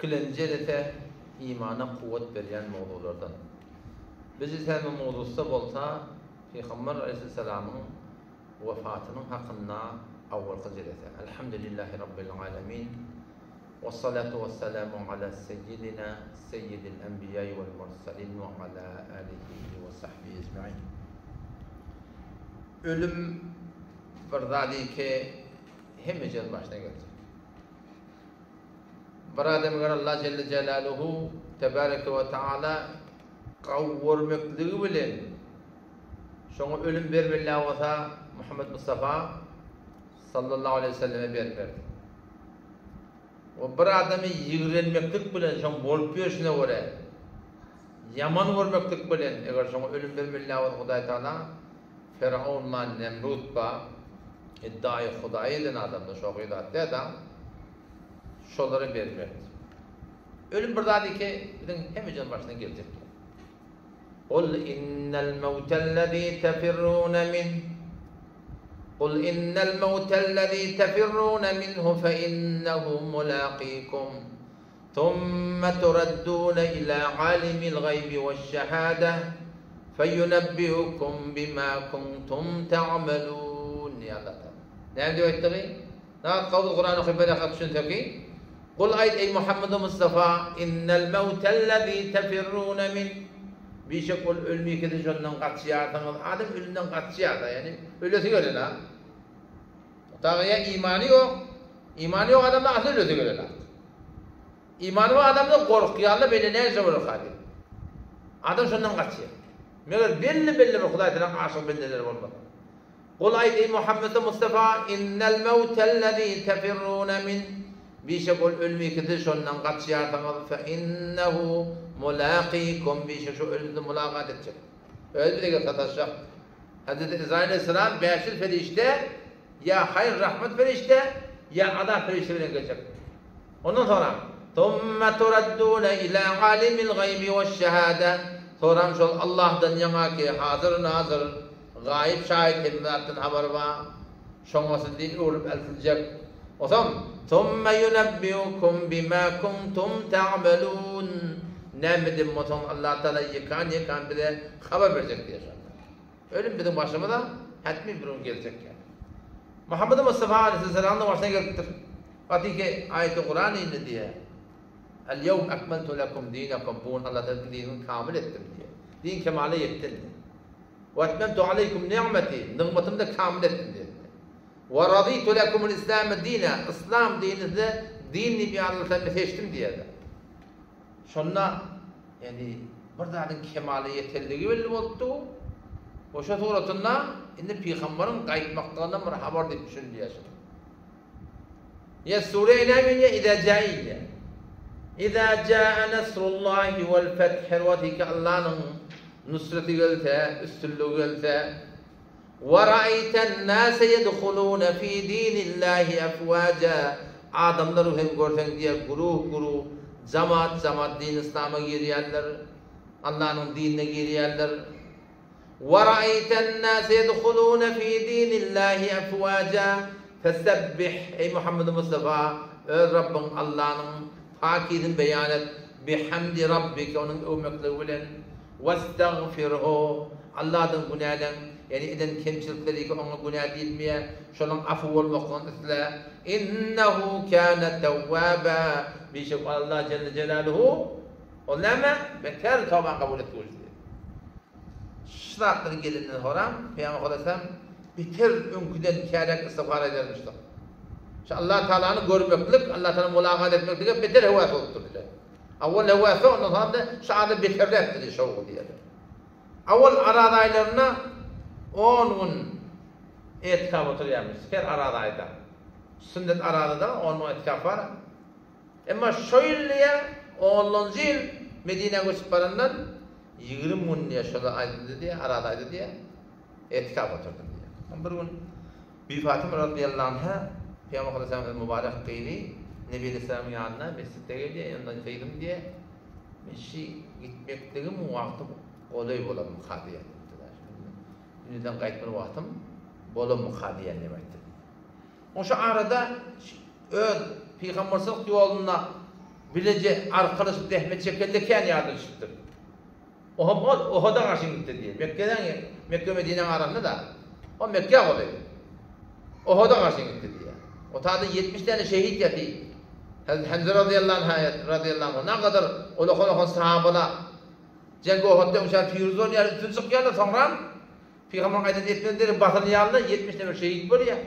Ikilenji jelese imana kuwwat berýän mowzulardan. Bu jelsäniň mowzusy bolsa Pygamber aleýhissalamyň wefatynyň hakynda awwalky jelese. Elhamdülillahi Rabbil alemin. Wessalatu wessalamu ala seýýidina seýýidil enbiýai wel murselin we ala alihi we sahbihi ecmain. Ölüm bir zady ki hemmejeň başyna geljek. Bir adam eger Allah Jelle Jelaluhu Tebareke we Taala gawurmekligi bilen şoňa ölüm bermeli bolsa Muhammed Mustafa sallallahu aleýhi we selleme bermerdi. We bir adamy ýigrenmeklik bilen şoň bolup ýörşüne görä ýaman görmeklik bilen eger şoňa ölüm bermeli bolsa Hudaý Taala Firaun ma Nemrut ba iddiaýy Hudaýy eden adamlar şo gyz zat däl da şolara bermerdi. Ölüm bir zat ki biziň hemmejeň başyna geljek. Kul innel mewtellezî tefirrûne minh Kul innel mewtellezî tefirrûne minhu fe innehu mulâkîkum Thumma turaddûne ilâ âlimil gaybi weş-şehâde feyunebbiukum bimâ kuntum ta'melûn diýýär Allah Tagala. Näme diýip aýtdygy? Nagt kabul Kurany okyp beraka düşünseki, Kul aýt eý Muhammedu Mustafa innel mewtellezî tefirrûne minh Bişek ol ölümi ki siz şondan gaçýarsyňyz. Adam ölümden gaçýar-da, ýagny ölesi gelen-a. Dagy ýa imany ýok. Imany ýok adamda asyl ölesi gelenok. Imany bar adamda gorkýarlar beýle näce bolarka diýip. Adam şondan gaçýar. Meger belli-belli bir Hudaý tarap aşyk bendeleri bolmasa. Gul aýt eý Muhammedi Mustafa innel mewtellezî tefirrûne min bişek ol ölümi ki siz şondan gaçýarsyňyz fe innehu mulâkîkum bişek şu ölüm sizi mulakat etjek. Özi bize gelip sataşjak. Hezreti Ezrail aleyhisselam 500 perişde ýa haýyr rahmet perişde ýa azap perişde bilen geljek. Ondan soňra Thumma turadduna ila alimil gaýbi weş-şehade Soram şol Allahdan ýaňa ki hazyr nazyr gaýyp şaýyt hemme zatdan habary bar. Şoňa sizi öwrüp eltiljek. Osam Thumma yunabbiukum bima kuntum ta'malun Näme eden bolsaň Allah Taala ýekan-ýekan bize habar berjek diýýär şonda. Ölüm biziň başymyza hetmi bir gün geljek ýaly. Muhammed Mustafa aleyhisselamyň başyna gelipdir. Gaty aýaty Kuran indi diýýär. El ýewm ekmeltu lekum dinakum bu gün Allah siziň dinini kamil etdim diýýär. Din kemala ýetdi indi. Ve etmemtu aleykum ni'meti nygmatymy da kamil etdim diýýär. Ve raditu lekumul islame dina yslam dinini size din diýip ýaly seçdim diýýär. Şonda, ýagny, bir zadyň kemala ýetenligi belli bolupdy. Oşa suratynda indi pygambaryň gaýtmaklygyndan bir habar diýip düşünilýär şuny. Ýa sure näme inýär? Iza jaa inýär. Iza jaa nasrullahi wal feth wati Allanyň nusreti gelse, üstünligi gelse, Wa ra'aýten nase ýedhulune fi dinillahi afwaja, Adamlary hem görseň diýýär, güruh-güruh, jamaat-jamaat din-yslama girýärler, Allanyň dinine girýärler. Wa ra'aýten nase ýedhulune fi dinillahi afwaja, fesebbih, Eý Muhammed Mustafa, öz Rabbyň Allanyň pakizini beýan et, bihamdi rabbike, onuň öwmekligi bilen. Westagfirhu, Allahdan günäleň, ýagny eden kemçilikleriňi oňa günä diýilmeýär, şonuň afu bolmaklygyny isle. Innehu kâne tewwâbâ, bişek Allah jelle jelaluhu, ol näme? Beter towbany kabul etgüwçidir. Şu zatlar gelenden soram, Pygamber aleyhisselam beter öňküden kärek istigfar edermişdir. Şu Allah Taalany görmeklik, Allah Taala mulakat etmeklige beter höwes bolupdyr diýýär. Awal höwesi ondan soňam-da şu ada beterräkdi şowgy diýeli. Awal araz aýlarynda on gün etikap oturýarmyş, her araz aýda. Sünnet arazada on gün etikap bar. Emma şo ýyl diýýär, onlanjy ýyl Medinä göçüp barandan 20 gün diýýär, şol aýda diýýär, araz aýda diýýär, etikap oturdym diýýär. Bir gün Bibi Fatyma razyýallahu anha Pygamber aleyhisselamyň mübarek gyzy Nebi aleyhisselamyň ýanyna mesjitde gelýär, ýanynda gyzym diýýär, men şi gitmekligim wagty golaý bolarmyka diýýär diýipdir. Dünýeden gaýtmaly wagtym bolarmyka diýýän diýip aýtdy. Oň şu arada öz pygamberçilik ýolunda. Bileje arkalaşyp zähmet çekende kän ýadyna düşüpdir. Oham ol Ohoda garşy gitdi diýýär. Mekgeden Mekge Medinäň arasynda-da. O Mekgä golaý. Ohoda garşy gitdi diýýär. O taýda 70 däne şehit ýaty. Hazreti Hamza razyýallahu anhu razyýallahu anhu nagadar ulakan-ulakan sahabalar Jeňgi Ohodda öňçä piruz bolýar, üstün çykýarlar, soňram Pygamberiň aýdan etmezleri basylýarlar, 70 nefer şehit bolýar.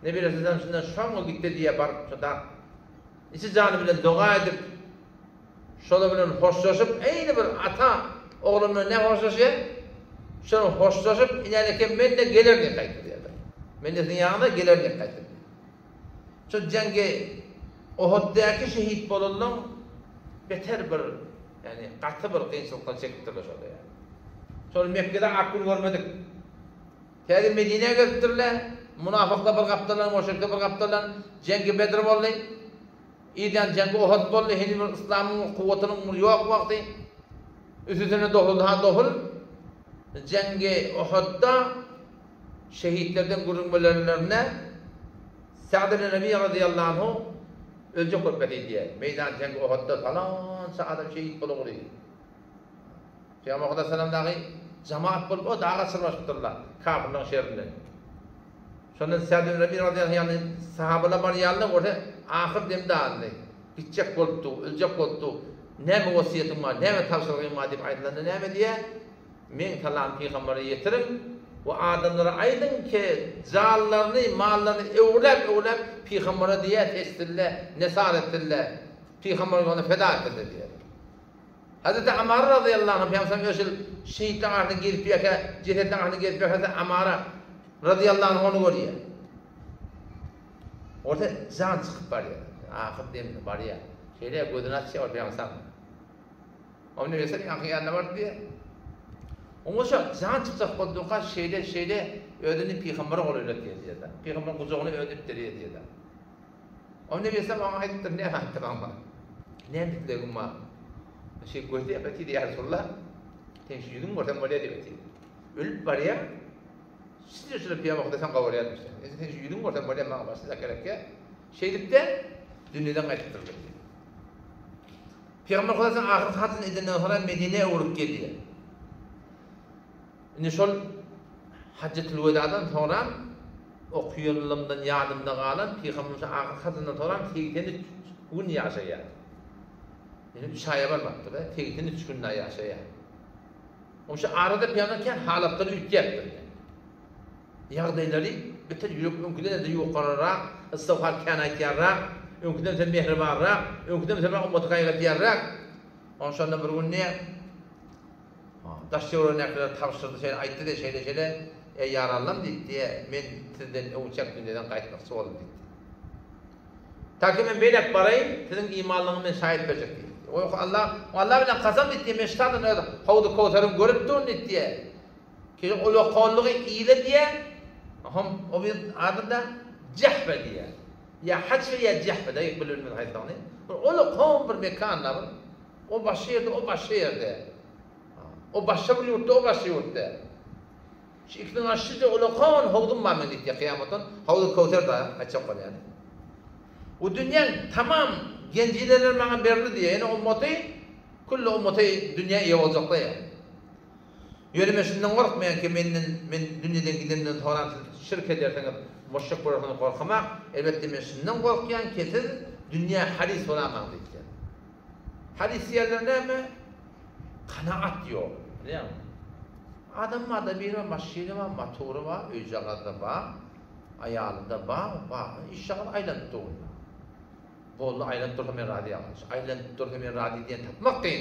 Nebi Resulullah şundan şoňa gitdi diýýär, baryp şo dag içi jany bilen doga edip, şolar bilen hoşlaşyp, eýni bir ata ogly bilen näme hoşlaşýar? Şonuň hoşlaşyp, inäleke men-de gelerin diýip gaýtdy diýýär. Men-de siziň ýanyňyza gelerin diýip gaýtdy. Şo jeňgi Ohuddaky şehit bolanlaň beter bir, ýagny gaty bir kynçylyklar çekipdirler şonda ýa. Şol Mekgede ak gün görmedik. Täze Medinä gelipdirler. Munafyklar bir gapdaldan, müşrikler bir gapdaldan. Jeňgi Bedr boldy. Yzýan jeňgi Ohud boldy. Heniz bir yslamyň kuwwatynyň bir ýok wagty. Üstesine dohul ha dohul. Jeňgi Ohudda şehitlerden gürrüň berenlerinde Sa'd ibn Rabi razyýallahu anhu öljek bolup ýatyr diýýär. Meýdan jeňgi Ohudda palança adam şehit bolugry. Pygamber Hudaý dagy jemaat bolup o daga çyrmaşypdyrlar kafirleriň şerinden. Şondan Sa'd ibn Rabi razyýallahu anhu ýany sahabalar barýarlar görse ahyr demde aldy. Gitjek bolupdy, öljek bolupdy. Näme wasiýetiň bar, näme tabşyrygyň bar diýip aýdylanda näme diýýär? Meň salam pygambere ýetiriň we adamlara aýdyň ki, janlaryny, mallaryny öwrüläp-öwrüläp pygambere diýýär, seçsinler, nesar etsinler, pygamberiň ýolunda feda etsinler diýýär. Hazreti Amara razyýallahu anhu Pygamberimiz öşül şehitleriň arasynda gezip ýörkä, jesetleriň arasynda gezip ýörkä Hazreti Amara razyýallahu anhu ony görýär. Orta jan çykyp barýar. Ahyr demde barýar. Şeýle gözüni açýar ol Pygamberimiz. Ony Resul ýaňky ýanyna bardy diýýär. Oňa şo jan çykjak bolduka şeýle şeýle özüni pygambere golaýlatýar diýýär. Pygamberiň gujagyna özüni itdirýär diýýär. Onda Nebi Aleyhisselam oňa aýdypdyr, näme aýtdyr oňa? Näme islegiň bar? Şeý gözli ýa diýdi, ýa Resulallah, sen şu ýüzüňi görsem bolýar diýip aýtdy. Ölüp barýar. Siz şuny pyýama Hudaý gawarýarmyş. Sen şu ýüzüňi görsem bolýar, maňa başga zat gerek ýa. Şeýdip-de dünýeden gaýdypdyr. Pygamber Hudaý ahyrky hajyny edenden soňra Medinä öwrüp gelýär. Indi şol Hajjatul Wedadan soňra Okuýanlygymdan ýadymda galan Pygamberimiz ahyrky hajyndan soňram 83 gün ýaşaýar. Ýöne üç aýa barmapdyr-da, 83 gün dagy ýaşaýar. Onuň şu arada pygamber kän halatlary üýtgäpdir. Ýagdaýlary beter ýürek öňküden-de ýukaryrak, istygfar kän aýtýarrak, öňküden beter mähribanrak, öňküden beter ummaty gaýgy edýärräk. Onuň şonda bir gün ne Daş-töweregindäkilere tabşyrdy, şeýle aýtdy-da, şeýle-şeýle, Eý, ýaranlarym diýipdi, men sizden öwünçäk dünýeden gaýtmakçy boldum diýipdi. Ta ki men beýläk baraýyn, siziň imanlygyňyzy men şaýat berjek diýipdi. Oý, Allah, Allah bilen kasam diýipdi, men ştadan öz Howzy Köwseriňi görüp durun diýipdi. Ki ulakanlygy ile diýýär, hom o bir ady-da Jehfe diýýär. Ýa Hajfe ýa Jehfe, daýy bilbilmez haýsydygyny. Bir ulakan bir mekanda bir O başga ýerde, o başga ýerde. O başga bir ýurtda, o başga ýurtda. Şu ikisiniň arasynda ulakan howzum bar men diýip, kyýamatdan Howzy Köwser da aýtjak bolýan. Bu dünýäň tamam genjineleri maňa berildi diýýär. Ýöne ummaty, külli ummaty dünýä eýe boljaklar ýa. Ýöne men şundan gorkmaýan ki, menden, men dünýeden gidenden soňra siz şirk edersiňiz, müşrik bolarsyňyz gorkamak. Elbetde men şundan gorkýan ki, siz dünýä haris bolamaň diýipdir. Hadys diýenler näme? Kanaat ýok. Bilýäňmi? Adam barda biri bar, maşyny bar, motory bar, öýjagazy-da bar, aýaly-da bar, bar. Işjagaz aýlanyp dur. Boldy, aýlanyp dursa men razy ýaňyş. Aýlanyp dursa men razy diýen tapmak kyn.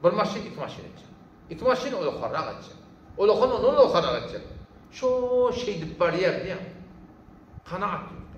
Bir maşyn, iki maşyn etjek. Iki maşyn o ýokarrak etjek. O ýokan ondan ýokarrak etjek. Şo şeýdip barýar, bilýäňmi? Kanaat ýok.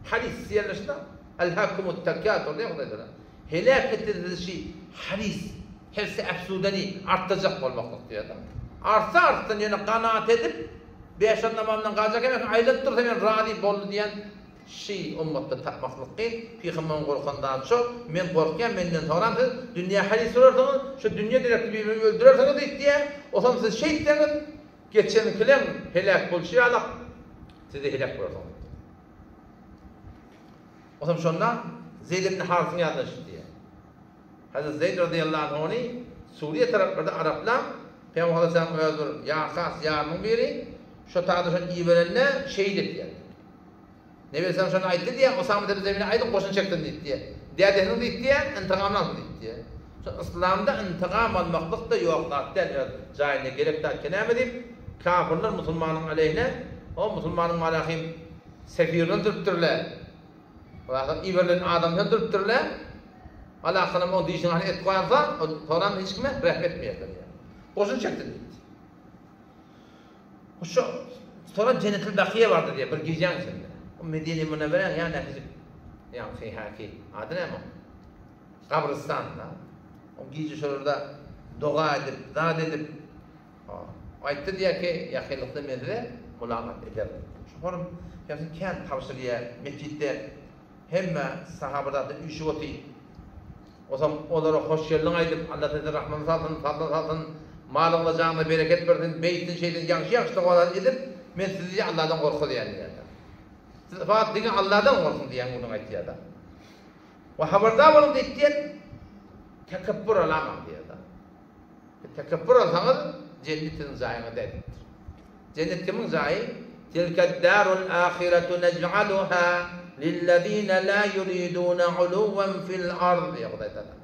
Hadys diýende şunda Elhâkumut tekâtur diýýär Hudaý Tagala. Heläk etdi sizi şi hadys, hersi äfsudeni artdyrjak bolmaklyk diýýär-de. Artsa artsyn ýöne kanaat edip, beş-on namazyndan galjak emes, aýlanyp dursa men razy boldy diýen şi ummatda tapmaklyk kyn. Pygamberyň gorkan zady şo, men gorkýan, menden soňram siz dünýä hadys bolarsyňyz, şu dünýe derekli bir-birini öldürersiňiz diýip diýýär. Otam siz şeýtseňiz, Geçenkileň heläk bolşy ýalak, siz-de heläk bolarsyňyz diýipdir. Onsoň şonda Zeýd ibn Harysyň ýadyna düşdi diýýär. Hazret Zeýd razyýallahu anhu ony Suriýe taraplarda araplar Pygamber aleyhissalam öz bir ýa-has ýarynyň biri şo taýda şony iberende şehit etýär. Nebi aleyhissalam şony aýtdy diýýär, Osama ibn Zeýdine aýdyň goşun çeksin diýdi diýýär. Dädesiniň diýdi diýýär, intigamyny alsyn diýdi diýýär. Şo yslamda intigam almaklyk-da ýok zat däl, öz jaýynda gerek zat ki näme diýip, kafirler musulmanyň aleýhine, o musulmanyň malahym sefirini öldüripdirler. Wah, iberilen adamyny öldüripdirler. Alakanam oň dişiniň astyna et goýansoň, soňam hiç kime rehm etmeýärler diýýär. Goşun çeksin diýdi. Şu sonra Jennetil Bakiýe bardy diýýär bir gijäň içinde. O Medine Münewweräň ýanyndaky ýaňky häki ady näme oň? Gabrystan da. O gije şolarda doga edip, zat edip, Aýtdy diýýär ki, ýakynlykda men size mulakat ederin. Şu horum ýasyn kän tabşyrýar, mesjitde hemme sahaba zatlar üýşüp otyr. Otam olara hoş geldiň aýdyp, Allah size rahmyny salsyn, fazlyny salsyn, malyňyza janyňyza bereket bersin, beýtsin, şeýtsin, ýagşy-ýagşy dogalar edip, men sizi diýýär Allahdan gorkuzýan diýýär. Siz fakat diňe Allahdan gorkuň diýýän gürrüň aýtýar-da. We habardar boluň diýip diýen tekepbür alamaň diýýär-de. Tekepbür alsaňyz, jennet siziň jaýyňyz däl diýipdir. Jennet kimiň jaýy? Tilked-darul ahiretu nej'aluha lillezine la yuriduna uluwen fil ard diýýär Hudaý Tagala.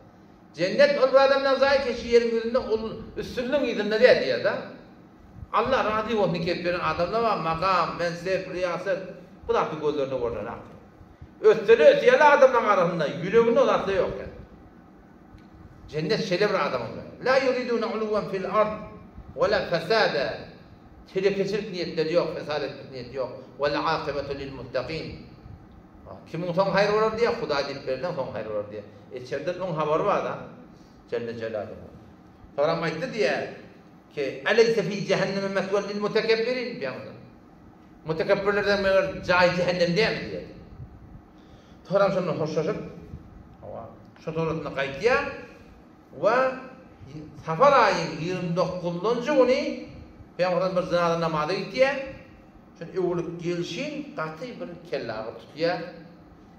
Jennet ol bir adamlaryň jaýy ki, şu ýeriň ýüzünde ol üstünligiň yzynda däl diýýär-de. Allah razy bolsun diýip beren adamlar bar, makam, mensep, riýaset, bu zatlar gözlerine görnenak. Ötsele ötýärler adamlaryň arasynda, ýüreginde o zatlar ýok ýa. Jennet şeýle bir adamyň jaýy. La yuriduna uluwen fil ard we la fesada. Telekeçilik niýetleri ýok, fesat etmek niýeti ýok. Wel akybetu lil muttakin. Kimiň soňy haýyr bolar diýýär, Hudaý diýip berseň soňy haýyr bolar diýýär. Içerden oň habary bar-da. Jelle jelaluhu. Soňram aýtdy diýýär ki, Aleýse fi jehenneme meswen lil mutekebbirin diýýär. Mutekepbirlerden meger jaý jähennem dälmi diýýär. Soňram şondan hoşlaşyp, hawa, şo suratynda gaýdýar we Safar aýyň 29-njy güni Pygamberimiz bir jynaza namaza gitýär. Şol öwrülip gelşin gaty bir kellagyr tutýar.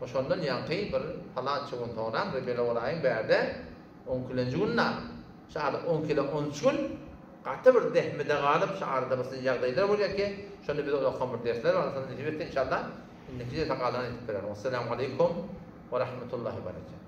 We şondan ýaňky bir palança gün soňram Rebiulewwel aýyň bärde on ikilenji gününe şu arada on iki ile on üç gün gaty bir zähmede galyp şu arada bir ýagdaýlar bolýar ki, şonda biz okan bir dersler bar. Allah nesip etse inşallah Indiki derse galany aýdyp bererin. Wessalamu aleýkum we rahmetullahi we berekatuh.